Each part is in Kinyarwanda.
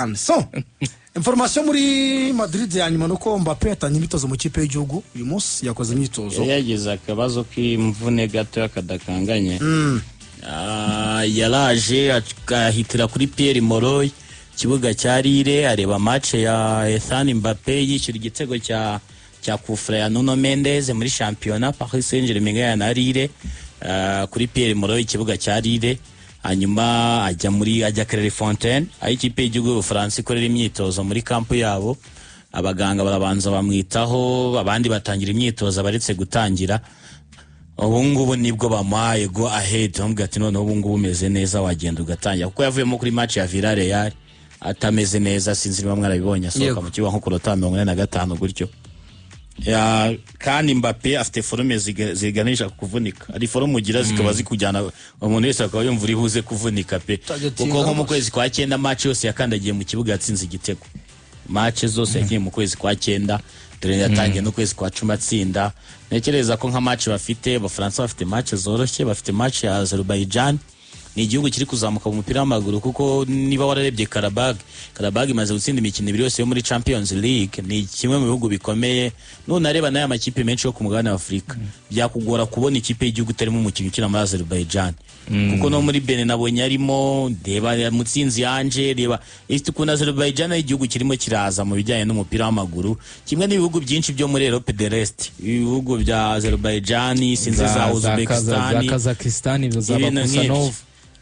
Cyane. So information muri Madrid ya nyuma ni uko Mbappe yatangiye imyitozo mu kipe y'igihugu. Uyu munsi yakoze imyitozo. Yari yagize akabazo k'imvune gato kadakanganye. Yaraje agahitira kuri Pierre Mauroy, ikibuga cya Lille, areba match ya Ethan Mbappe yishyura igitego cya kufra ya Nuno Mendes muri shampiyona Paris Saint-Germain inganya na Lille, kuri Pierre Mauroy, ikibuga cya Lille. Hanyuma ajya Clairefontaine, aho ikipe y'igihugu y'Ubufaransa ikorera imyitozo muri camp yabo. Abaganga barabanza bamwitaho, abandi batangira imyitozo, abaretse gutangira. Ubu ngubu nibwo bamuhaye go ahead, bamubwira ati: "Noneho ubu ngubu umeze neza, wagenda ugatangira," kuko yavuyemo kuri match ya Villarreal atameze neza. Sinzi niba mwarabibonye asohoka mu kibuga nko ku rota 45 gutyo. Kandi Mbappe afite forme ziganisha ku kuvunika. Hari forme ugira zikaba zikujyana, umuntu wese akaba yumva uri buze kuvunika pe. Targetinga Kuko nko mu rwose. kwezi kwa cyenda, match yose yakandagiye mu kibuga yatsinze igitego. Match zose yakinnye mu kwezi kwa cyenda, dore yatangiye n'ukwezi kwa 10 atsinda. Ntekereza ko nka match bafite, Abafaransa bafite match zoroshye. Bafite match ya Azerbaijan, ni igihugu kiri kuzamuka mu mupira w'amaguru, kuko niba wararebye Qarabag, Qarabag imaze gutsinda imikino ibiri yose yo muri Champions League, ni kimwe mu bihugu bikomeye. Nunareba n'aya makipe menshi yo ku mugabane wa Afurika, byakugora kubona ikipe y'igihugu itarimo umukinnyi ukina muri Azerbaijan, kuko no muri Benin nabonye arimo. Reba Mutsinzi Yanje, reba ifite ukuntu Azerbaijan ari igihugu kirimo kiraza mu bijyanye n'umupira w'amaguru, kimwe n'ibihugu byinshi byo muri Europe de l'Est, ibihugu bya Azerbaijan, sinzi, za Uzbekistan, za Kazakhstan, za ibintu nk'ibyo. Bakusanov.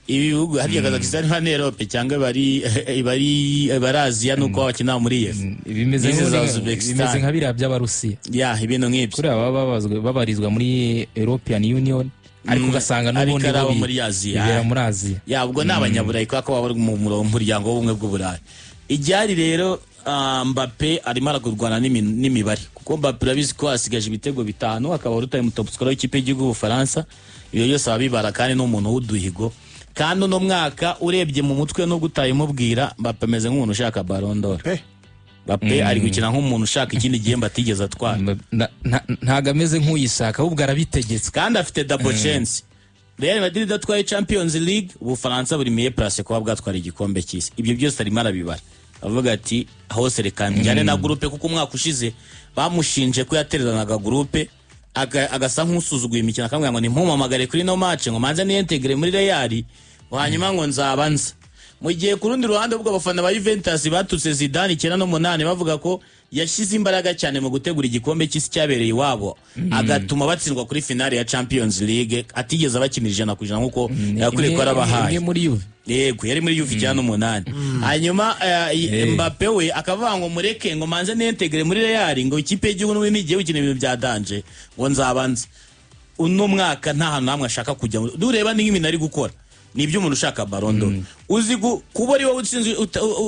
Ibi bihugu hariya, Kazakhstan hano Europe cyangwa bari Aziya, nuko bakina muri UEFA. Bimeze N'izi za Uzbekistan. Bimeze nka biriya by'Abarusiya. Ya, ibintu nk'ibyo. Kuriya baba babarizwa muri European Union, ariko ugasanga Ariko n'ubundi ari bo abo muri Aziya. bibera muri Aziya. Ya, ubwo ni Abanyaburayi, kubera ko baba bari mu muryango w'Ubumwe bw'Uburayi. Igihari rero, Mbappe arimo aragurwana n'imibare, kuko Mbappe urabizi ko asigaje ibitego bitanu akaba wari mu top scorer w'ikipe y'igihugu y'Ubufaransa. Ibyo byose ababibara, kandi ni umuntu w'uduhigo. Kandi uno mwaka urebye mu mutwe nubwo utayimubwira, Mbappe ameze nk'umuntu ushaka Ballon d'Or. Pe. Mbappe ari gukina nk'umuntu ushaka ikindi gihembo atigeze atwara. Ntago ameze nk'uyishaka, ahubwo arabitegetswe. Kandi afite double chance. Real Madrid idatwaye Champions League, Ubufaransa buri mieux placé kuba bwatwara igikombe cy'isi. Ibyo byose arimo arabibara, avuga ati: "Hose reka njyane na groupe," kuko umwaka ushize bamushinje ko yatereranaga groupe, agasa nk'usuzuguye imikino, akamubwira ngo: "Ntimpumamagare kuri no match ngo manze niyentegere muri Real, hanyuma ngo nzaba nza." Mu gihe ku rundi ruhande ubwo abafana ba Juventus batutse Zidane 98, bavuga ko yashyize imbaraga cyane mu gutegura igikombe cy'isi cyabereye iwabo, agatuma batsindwa kuri finale ya Champions League, atigeze abakinira 100% nk'uko yakwiriye ko yarabahaye. Imwe muri Juve. Yego, yari muri Juve 98. Hanyuma Mbappe we akavuga ngo: "Mureke ngo manze niyentegere muri Real, ngo ikipe y'igihugu n'ubundi igiye gukina ibintu bya danger, ngo nzabanza." Uno mwaka nta hantu hamwe ashaka kujya. Nureba ni nk'ibintu ari gukora ni iby'umuntu ushaka Ballon d'Or. Uzi kuba ari wowe utsinze,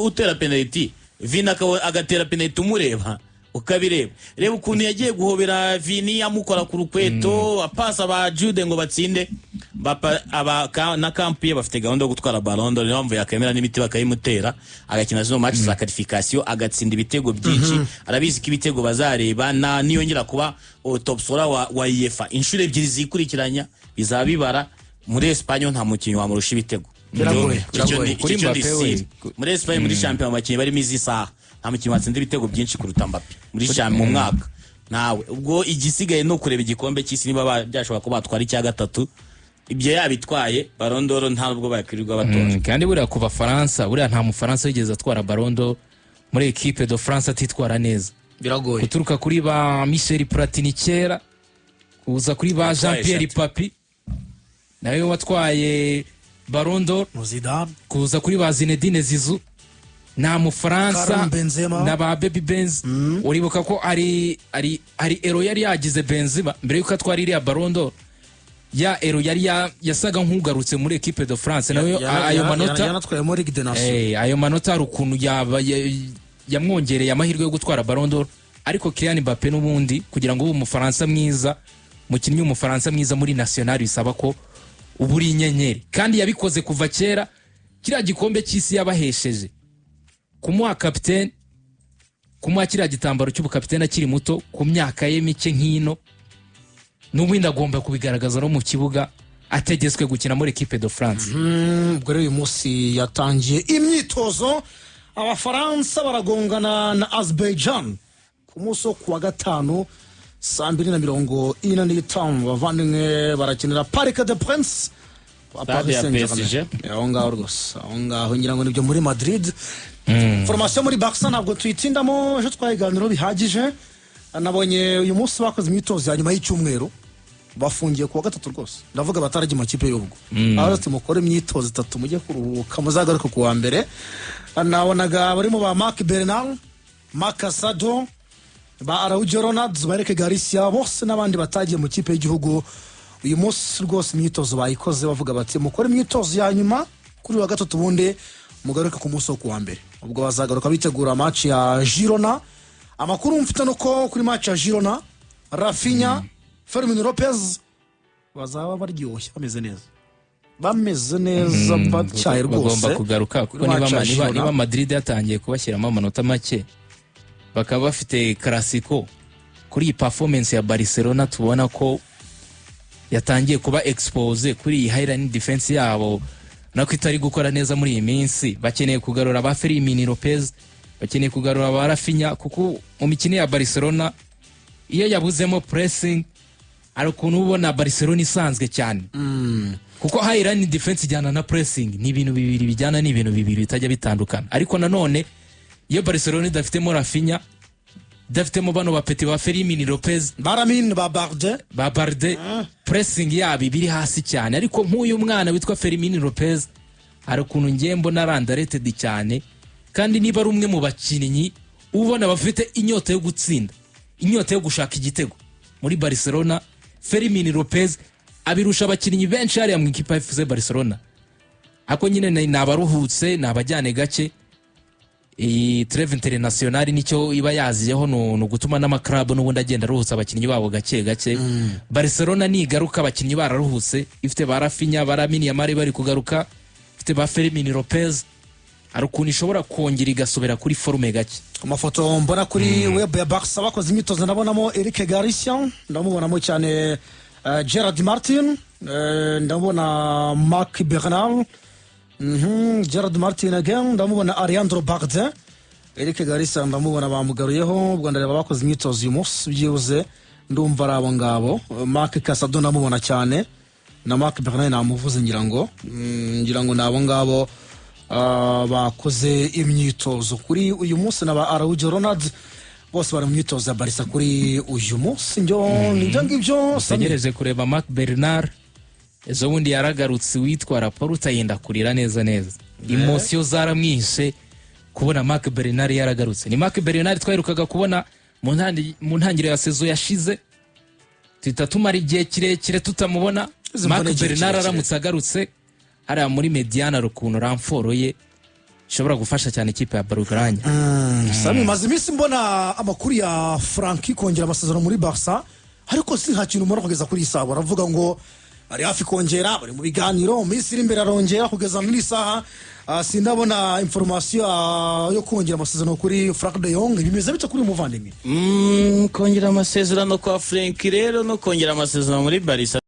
utera penalty, Vini agatera penalty, umureba ukabireba. Reba ukuntu yagiye guhobera Vini, amukora ku rukweto, apasa ba Jude ngo batsinde. Mbappe na camp ye bafite gahunda yo gutwara Ballon d'Or. Niyo mpamvu yakemera n'imiti bakayimutera, agakina zino match za qualification, agatsinda ibitego byinshi. Arabizi ko ibitego bazareba, na niyongera kuba top scorer wa UEFA inshuro ebyiri zikurikiranya, bizaba bibara. Muri Espagne nta mukinnyi wamurusha ibitego. Biragoye, Icyo biragoye. Kuri icyo ni Mbappe we. siri. Muri Espagne, muri shampiyona, abakinnyi barimo izi saha, nta mukinnyi watsinda ibitego byinshi kuruta Mbappe muri shampiyona mu mwaka, ntawe. Ubwo igisigaye ni ukureba igikombe cy'isi, niba byashobora ko batwara icya gatatu. Ibyo yabitwaye, Ballon d'Or nta nubwo bakwirirwa batora. Kandi buriya ku Bafaransa, buriya nta Mufaransa wigeze atwara Ballon d'Or muri équipe de France atitwara neza. Biragoye. Guturuka kuri ba Michel Platini kera, kuza kuri ba Watwaye Jean Pierre eshatu. Papi nawe watwaye Ballon d'Or, Zidane. kuza kuri ba Zinedine Zizou, nta Mufaransa. Karim Benzema. Na ba Baby Benz. Uribuka ko ari Euro yari yagize Benzema mbere yuko atwara iriya Ballon d'Or, ya Euro yari yasaga nk'ugarutse muri équipe de France nawe. Ayo manota Yanatwayemo Ligue des Nations. Ayo manota hari ukuntu yaba yamwongereye amahirwe yo gutwara Ballon d'Or. Ariko Kylian Mbappe n'ubundi, kugira ngo ube Umufaransa mwiza, umukinnyi w'Umufaransa mwiza muri national, bisaba ko uba uri inyenyeri, kandi yabikoze kuva kera. Kiriya gikombe cy'isi yabahesheje, kumuha kapitene, kumuha kiriya gitambaro cy'ubukapitene akiri muto ku myaka ye mike nk'ino, n'ubundi agomba kubigaragaza no mu kibuga, ategetswe gukina muri équipe de France. Ubwo rero uyu munsi yatangiye imyitozo. Abafaransa baragongana na Azerbaijan ku munsi wo kuwa gatanu 2:45. Bavandimwe, barakinira Parc des Princes kwa Stade Paris ya Saint-Germain. PSG. Aho ngaho rwose, aho ngaho ngira ngo nibyo muri Madrid. Formation muri Barca ntabwo tuyitindamo, ejo twayiganiraho bihagije. Nabonye uyu munsi bakoze imyitozo ya nyuma y'icyumweru bafungiye kuwa gatatu rwose, ndavuga abatarajya amakipe y'ubwo aho ati mukore imyitozo itatu, mujye kuruhuka, muzagaruke ku wa mbere. Nabonaga barimo ba Marc Bernal, Marc Casado, ba Araujo Ronald, ba Eric Garcia bose n'abandi batagiye mu kipe y'igihugu. Uyu munsi rwose imyitozo bayikoze, bavuga bati mukore imyitozo ya nyuma kuri wa gatatu, ubundi mugaruke ku munsi wo kuwa mbere. Ubwo bazagaruka bitegura match ya Girona. Amakuru mfite nuko kuri match ya Girona, Raphinha, Fermin Lopez bazaba baryoshye, bameze neza, bameze neza, batyaye rwose. Bagomba kugaruka kuko Kuri match ya niba Girona. niba Madrid yatangiye kubashyiramo amanota make, bakaba bafite Clasico, kuri iyi performance ya Barcelona tubona ko yatangiye kuba expose kuri iyi high line defense yabo nako itari gukora neza muri iyi minsi, bakeneye kugarura ba Fermin Lopez, bakeneye kugarura ba Raphinha, kuko mu mikino ya Barcelona iyo yabuzemo pressing hari ukuntu uba ubona Barcelona isanzwe cyane, kuko high line defense ijyana na pressing, ni ibintu bibiri bijyana, ni ibintu bibiri bitajya bitandukana. Ariko nanone iyo Barcelona idafitemo Raphinha, idafitemo bano bapeti ba Fermin Lopez, ba Lamine, ba Balde, ba Balde, pressing yabo iba iri hasi cyane. Ariko nk'uyu mwana witwa Fermin Lopez hari ukuntu ngiye mbona ari underrated cyane, kandi niba ari umwe mu bakinnyi ubona bafite inyota yo gutsinda, inyota yo gushaka igitego muri Barcelona, Fermin Lopez abirusha abakinnyi benshi hariya mu ikipe ya FC Barcelona. Ako nyine ni abaruhutse, ni abajyane gake. Iyi trêve internationale nicyo iba yaziyeho, ni ugutuma n'ama club n'ubundi agenda aruhutsa abakinnyi babo gake gake. Barcelona nigaruka abakinnyi bararuhutse, ifite ba Raphinha, ba Lamine Yamal bari kugaruka, ifite ba Fermin Lopez, hari ukuntu ishobora kongera igasubira kuri forme gake. Amafoto mbona kuri web ya Barca bakoze imyitozo, ndabonamo Eric Garcia, ndamubonamo cyane Gerard Martin, ndabona Marc Bernal, Gerard Martin again, ndamubona Alejandro Balde, Eric Garcia ndamubona bamugaruyeho. Ubwo ndareba bakoze imyitozo uyu munsi, byibuze ndumva ari abo ngabo. Marc Casado ndamubona cyane, na Marc Bernal namuvuze, ngira ngo ni abo ngabo bakoze imyitozo kuri uyu munsi, na ba Araujo Ronald bose bari mu myitozo ya Barca kuri uyu munsi. Njyo nibyo ngibyo, Sami. Tegereje kureba Marc Bernal. Ejo bundi yaragarutse, witwa Laporta yenda kurira neza neza, émotion zaramwishe kubona Marc Bernal yaragarutse. Ni Marc Bernal twaherukaga kubona mu ntangiriro ya saison yashize, tuhita tumara igihe kirekire tutamubona. Izi Marc mvune igihe Bernal kirekire. aramutse agarutse hariya muri médiane, hari ukuntu renfort ye ishobora gufasha cyane ikipe ya Blaugrana. Sami, maze iminsi mbona amakuru ya Frenkie kongera amasezerano muri Barca, ariko si nta kintu mbona kugeza kuri iyi saha. Baravuga ngo bari hafi kongera, bari mu biganiro, mu minsi iri imbere arongera. Kugeza muri iyi saha sindabona information yo kongera amasezerano kuri Frank de Jong. Bimeze bite kuri uyu muvandimwe? Kongera amasezerano kwa Frenkie rero no kongera amasezerano muri Barca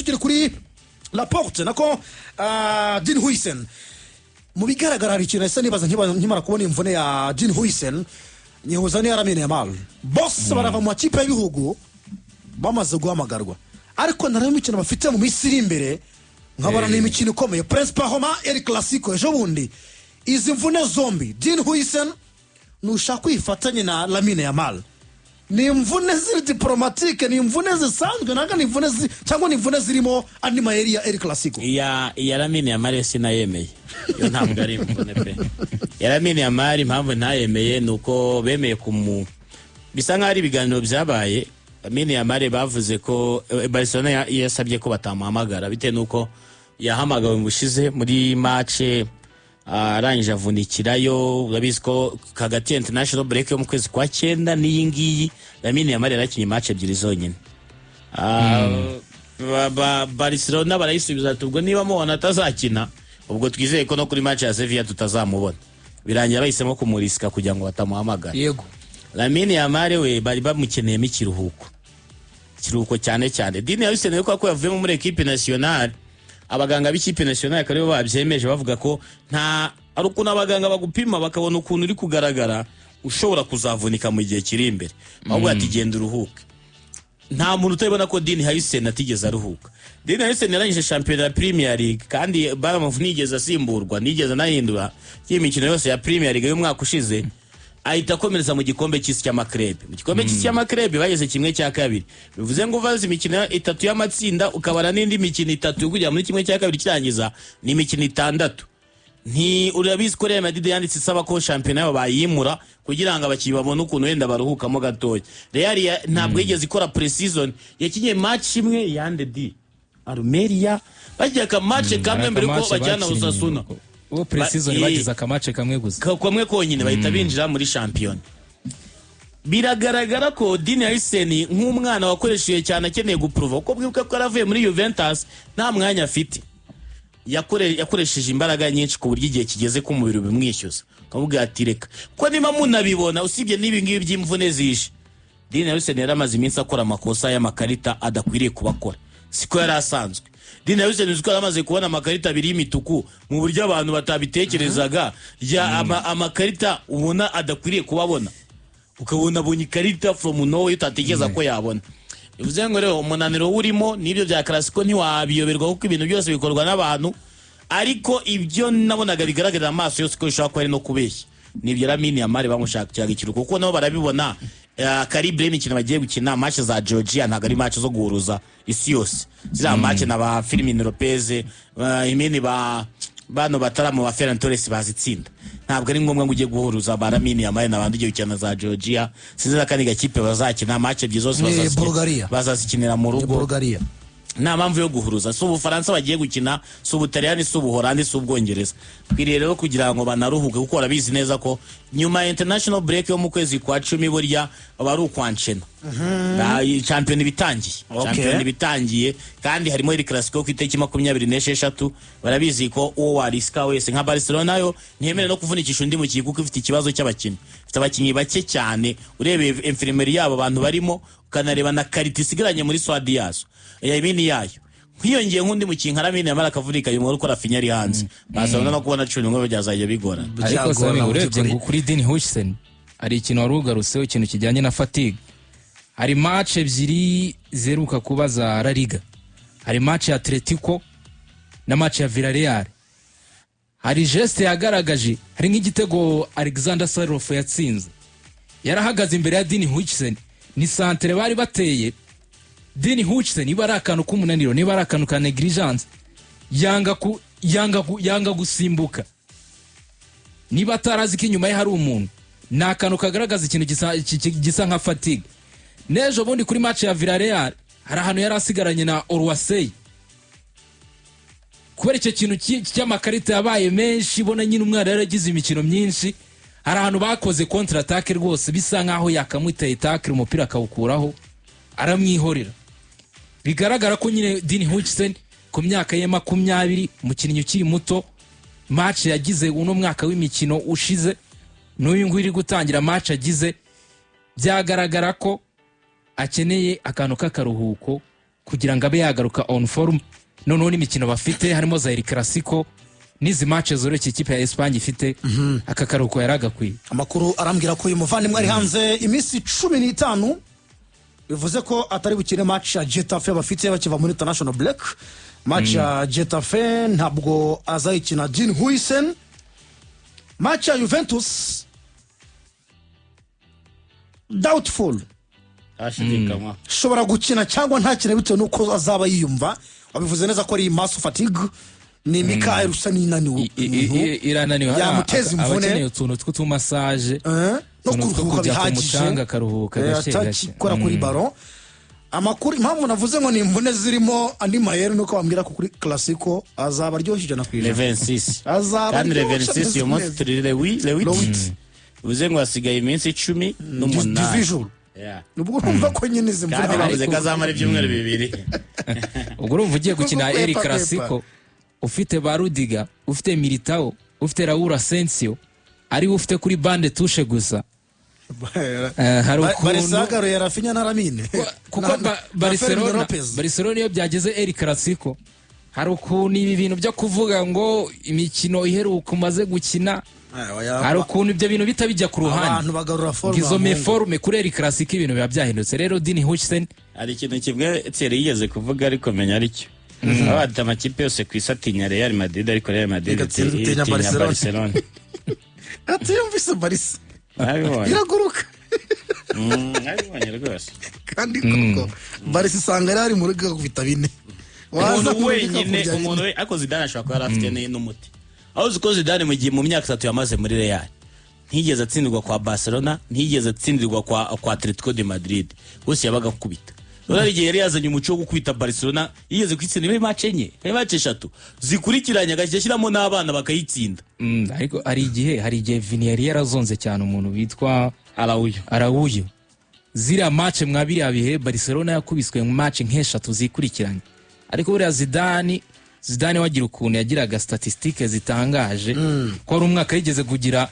Tukiri kuri Laporte, nako Dean Huijsen, mu bigaragara hari ikintu nahise nibaza nkimara kubona imvune ya Dean Huijsen, nyihuza n'iya Lamine Yamal. Bose barava mu makipe y'ibihugu bamaze guhamagarwa, ariko nareba imikino bafite mu minsi iri imbere nkabona ni imikino ikomeye: Principe Roma, El Clasico ejo bundi. Izi mvune zombi, Dean Huijsen nushaka kwifatanye na Lamine Yamal, ni imvune ziri diplomatique, ni imvune zisanzwe, ntabwo ni imvune cyangwa ni imvune zirimo andi mayeri ya El Clasico? Iya Lamine Yamal sinayemeye, iyo ntabwo ari imvune pe. Iya Lamine Yamal, impamvu ntayemeye ni uko bemeye kumu, bisa nk'aho ari ibiganiro byabaye. Lamine Yamal bavuze ko Barcelona yasabye ko batamuhamagara bitewe n'uko yahamagawe mu bushize muri match, arangije avunikirayo. Urabizi ko hagati ya international break yo mu kwezi kwa cyenda n'iyi ngiyi, Lamine Yamal yarakinye match ebyiri zonyine. Barcelona barayisubiza ati: "Ubwo niba mubona atazakina, ubwo twizeye ko no kuri match ya Sevilla tutazamubona." Birangira bahisemo kumurisika kugira ngo batamuhamagara. Lamine Yamal we bari bamukeneyemo ikiruhuko cyane cyane. Dean Huijsen ko yavuyemo muri équipe nationale, abaganga b'ikipe nationale akaba aribo babyemeje, bavuga ko nta ari ukuntu abaganga bagupima bakabona ukuntu uri kugaragara ushobora kuzavunika mu gihe kiri imbere, ahubwo ati: "Genda uruhuke." Nta muntu utabibona ko Dean Huijsen atigeze aruhuka. Dean Huijsen yarangije shampiyona ya Premier League, kandi Bournemouth ntiyigeze asimburwa, ntiyigeze anahindura iyi mikino yose ya Premier League y'umwaka ushize, ahita akomereza mu gikombe cy'isi cy'ama clubs. Mu gikombe cy'isi cy'ama clubs bageze 1/2, bivuze ngo uvaze imikino itatu y'amatsinda, ukabara n'indi mikino itatu kujya muri 1/2 kirangiza, ni imikino itandatu. Nti urabizi ko Real Madrid yanditse isaba ko shampiyona yabo bayimura kugira ngo abakinnyi babone ukuntu wenda baruhukamo gatoya. Real ntabwo yigeze ikora pre-season, yakinye match imwe yande di Almeria, bagiye aka match kamwe mbere yuko bajyana Osasuna. Uwo pre-season bagize aka match kamwe gusa. Kamwe konyine, bahita binjira muri shampiyona. Biragaragara ko Dean Huijsen, nk'umwana wakoresheje cyane, akeneye gupuruva, kuko bwibuke ko yaravuye muri Juventus nta mwanya afite. Yakoresheje imbaraga nyinshi ku buryo igihe kigeze ko umubiri ubimwishyuza, ukamubwira ati: "Reka." Kuko niba munabibona, usibye n'ibi ngibi by'imvune zishe, Dean Huijsen yari amaze iminsi akora amakosa y'amakarita adakwiriye kuba akora, siko yari asanzwe. Dean Huijsen, uzi ko yari amaze kubona amakarita abiri y'imituku mu buryo abantu batabitekerezaga, ya amakarita ubona adakwiriye kubabona, ukabona abonye ikarita from nowhere utatekereza ko yabona. Bivuze ngo rero umunaniro urimo n'ibyo bya Clasico ntiwabiyoberwa, kuko ibintu byose bikorwa n'abantu. Ariko ibyo nabonaga bigaragarira amaso yose ko bishobora kuba ari no kubeshya nibyo Lamine Yamal bamushakiraga ikiruhuko, kuko nabo barabibona calibre y'imikino bagiye gukina. Match za Georgia ntabwo ari match zo guhuruza isi yose, ziriya match na ba Fermin Lopez, imini ba bano bataramu ba Ferran Torres bazitsinda. Ntabwo ari ngombwa ngo ujye guhuruza ba Lamine Yamal n'abandi ugiye gukina za Georgia, sinzi n'akandi gakipe bazakina. Match ebyiri zose Ni Bulgaria. bazazikinira mu rugo. Bulgaria. Nta mpamvu yo guhuruza. Si Ubufaransa bagiye gukina, si Ubutaliyani, si Ubuholandi, si Ubwongereza. Twiriye rero kugira ngo banaruhuke, kuko barabizi neza ko nyuma ya international break yo mu kwezi kwa cumi burya aba ari ukwanshena. Shampiyona iba itangiye. Shampiyona iba itangiye, kandi harimo El Clasico ku itariki 26. Barabizi ko uwo warisika wese, nka Barcelona yo ntiyemerewe no kuvunikisha undi mukinnyi, kuko ifite ikibazo cy'abakinnyi, ifite abakinnyi bake cyane. Urebeye infirmerie yabo abantu barimo, ukanareba na qualité isigaranye muri squad yazo ya yayo, nkiyongeye nk'undi mukinnyi nka Lamine Yamal akavunika, uyu ukora Raphinha ari hanze, Barcelona no kubona 11 byazajya bigorana. Ariko Byagorana Sami, mu urebye by'ukuri. ngo kuri Dean Huijsen hari ikintu wari ugarutseho, ikintu kijyanye na fatigue. Hari match ebyiri ziheruka kuba za La Liga, hari match ya Atletico na match ya Villarreal. Hari geste yagaragaje, hari nk'igitego Alexander Sorloth yatsinze, yarahagaze imbere ya Dean Huijsen, ni centre bari bateye. Dean Huijsen, niba ari akantu k'umunaniro, niba ari akantu ka negligence, yanga gusimbuka, niba atarazi ko inyuma ye hari umuntu. Ni akantu kagaragaza ikintu gisa nka fatigue. N'ejo bundi kuri match ya Villarreal hari ahantu yari asigaranye na Oluwaseyi, kubera icyo kintu cy'amakarita yabaye menshi, ibona nyine umwana yaragize imikino myinshi. Hari ahantu bakoze contre attaque rwose, bisa nkaho yakamuteye tackle, umupira akawukuraho, aramwihorera. Bigaragara ko nyine Dean Huijsen ku myaka ye 20, umukinnyi ukiri muto, match yagize uno mwaka w'imikino ushize n'uyu nguyu iri gutangira, match agize, byagaragara ko akeneye akantu k'akaruhuko. kugira ngo abe yagaruka on form. Noneho n'imikino bafite harimo za El Clasico n'izi match zoroshye ikipe ya Espagne ifite, aka karuhuko yari agakwiye. Amakuru arambwira ko uyu muvandimwe ari hanze iminsi 15, bivuze ko atari bukine match ya Getafe bafite bakiva muri international break. Match ya Getafe ntabwo azayikina Dean Huijsen. Match ya Juventus doubtful. Ashidikanywa. Ashobora gukina cyangwa ntakine bitewe n'uko azaba yiyumva. Wabivuze neza ko ari muscle fatigue, ni imikaya usa n'inaniwe. Irananiwe. Yamuteza imvune. Aba akeneye utuntu tw'utumassage, No utuntu two kuruhuka kujya ku bihagije. mucanga akaruhuka gake gake. Atakikora kuri ballon. Amakuru, impamvu navuze ngo ni imvune zirimo andi mayeri, nuko bambwira ko kuri Clasico azaba aryoshye 100%. Le 26. Azaba Kandi le aryoshye. 26 uyu munsi Neza. turi le 8, le Le 8. 8. Bivuze ngo hasigaye iminsi 18. Division. Yeah. Nubwo urumva ko nyine izi mvune Kandi bavuze Ariko- ko azamara ibyumweru 2. Ubwo urumva ugiye gukina Kwepa, El kwepa. Clasico ufite ba Rudiger, ufite Militao, ufite Raul Asensio, ariwe ufite kuri banc de touche gusa. Hari ukuntu Barca Raphinha na Lamine kuko na Fermin Barcelona Lopez. Barcelona iyo byageze El Clasico, hari ukuntu ibi bintu byo kuvuga ngo imikino iheruka umaze gukina, Oya, hari ukuntu ibyo bintu bita bijya ku ruhande. Abantu bagarura forme. Izo Abahungu. méforme kuri El Clasico ibintu biba byahindutse. Rero Dean Huijsen Hari ikintu kimwe Thierry yigeze kuvuga, ariko menya aricyo. Baba amakipe yose ku isi atinya Real Madrid, ariko Real Madrid Igatsinda itinya itinya Barcelona. Barcelona. Ati yumvise Barca Nabibonye. iraguruka. Nabibonye rwose. Kandi koko Barca isanga yari ari mu rugo agakubita bine. Waza Umuntu mu rugo wenyine ikakurya umuntu bine. we, ariko Zidane ashobora kuba yari afite n'umuti. Aho uzi ko Zidane mu gihe mu myaka 3 yamaze muri Real ntiyigeze atsindirwa kwa Barcelona, ntiyigeze atsindirwa kwa Atletico de Madrid, bose yabaga akubita. Rero hari igihe yari yazanye umuco wo gukubita Barcelona, yigeze kuyitsinda muri match enye, muri match eshatu zikurikiranye, agashyira ashyiramo n'abana bakayitsinda. Ariko hari igihe Vini yari yarazonze cyane umuntu witwa Araujo. Araujo. Ziriya match mwa biriya bihe Barcelona yakubiswe mu match nk'eshatu zikurikiranye. Ariko buriya Zidane wagira ukuntu yagiraga statistique zitangaje, ko ari umwaka yigeze kugira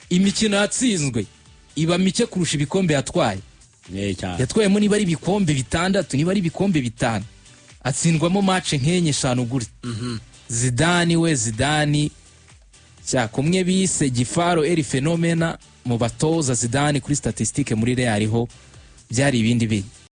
imikino yatsinzwe iba mike kurusha ibikombe yatwaye. Cyane. Yatwayemo niba ari ibikombe bitandatu, niba ari ibikombe bitanu, atsindwamo match nk'enye, eshanu gutya. Zidane we, Zidane cya kumwe bise Gifaro El Fenomena mu batoza, Zidane kuri statistique muri Real ho byari ibindi bindi.